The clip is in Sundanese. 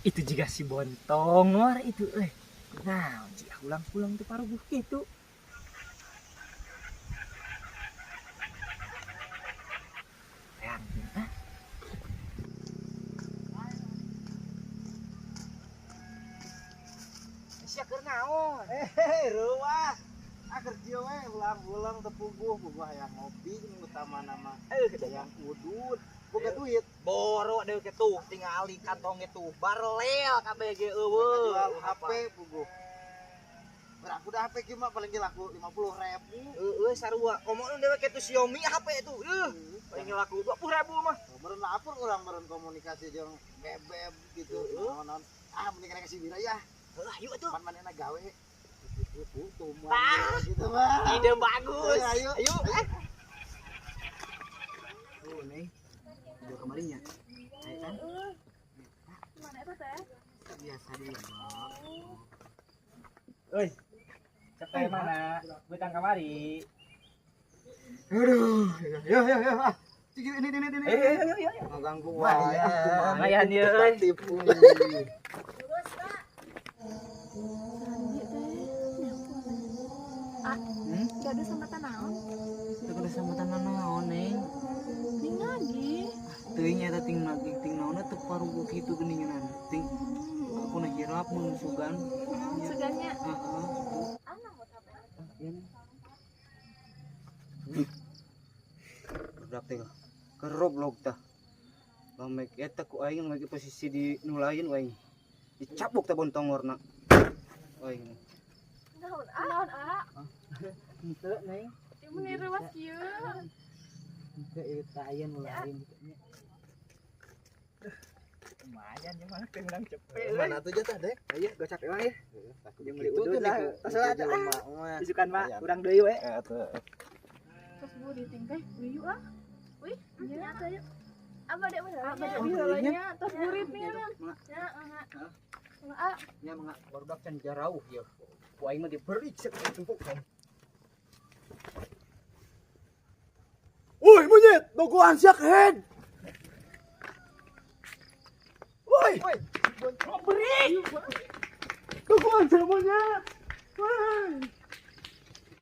Itu juga si Bontongor itu eh. Nah, jika ulang-ulang tuh paruguh gitu. Yang ah. Sia keur naon? Eh, ruah. Ah kerja we ulang-ulang teu puguh, puguh hayang ngopi nu utama nama. Eh, Hayang udud, boga duit. Boro deui ke tuh tingali kantong itu barelel kabeh ge eueuh. Jual HP puguh. Berapa udah HP kieu mah paling ge laku 50.000. Heeh, sarua. Komo nu dewe ke tuh Xiaomi HP itu. Paling laku 20.000 mah. Meureun lapor urang meureun komunikasi jeung bebeb gitu. Naon-naon. Ah mending rek si Wira ya. Heuh, ayo atuh. Pan manehna gawe. Gitu gitu mah. Ide bagus. Ayo, ayo. Oh, Neng. Dua kamarinya. Ayo kan? Mana itu teh? Biasa di lebak. Oi. Cepet mana? Betang kamari. Aduh, ya ya ya. Ah, cik ini. Eh, ayo ayo ayo. Ngaganggu wae. Lumayan ya, euy. Tipu. Sandi teh. Ah, gaduh sama tanaon? Teu kudu sama naon, Neng. Ning lagi. Teuing eta ting nagih ting naonna teu paruguh kitu geuningan. Ting aku na hirap mun sugan. Sugannya. Heeh. Ah, nambut HP. Budak teh keroblok tah. Lamek eta ku aing lagi posisi di nu lain aing. Dicabuk teh bontongorna. Aing. Naon ah? Naon ah? Henteu, Neng. Ieu mun reuas kieu. Henteu ieu teh aya nu lain kitu nya. Lumayan ya mana teh menang cepet. Mana tuh jatah dek? Ayo gocap emang ya. Jeung meuli udud lah. Tos lah atuh. Mah. Isukan mah urang deui we. Eh atuh. Terus bu diting teh, wiyu ah. Wih, nya atuh yuk. Apa dek heula nya, tos burit nih ya. Ya, mangga. Mangga ah. Nya mangga barudak can jarauh ya. Ku aing mah diberi cek tumpuk kan. Woi monyet, dogoan sia head. Woi. Dogoan sia monyet. Woi.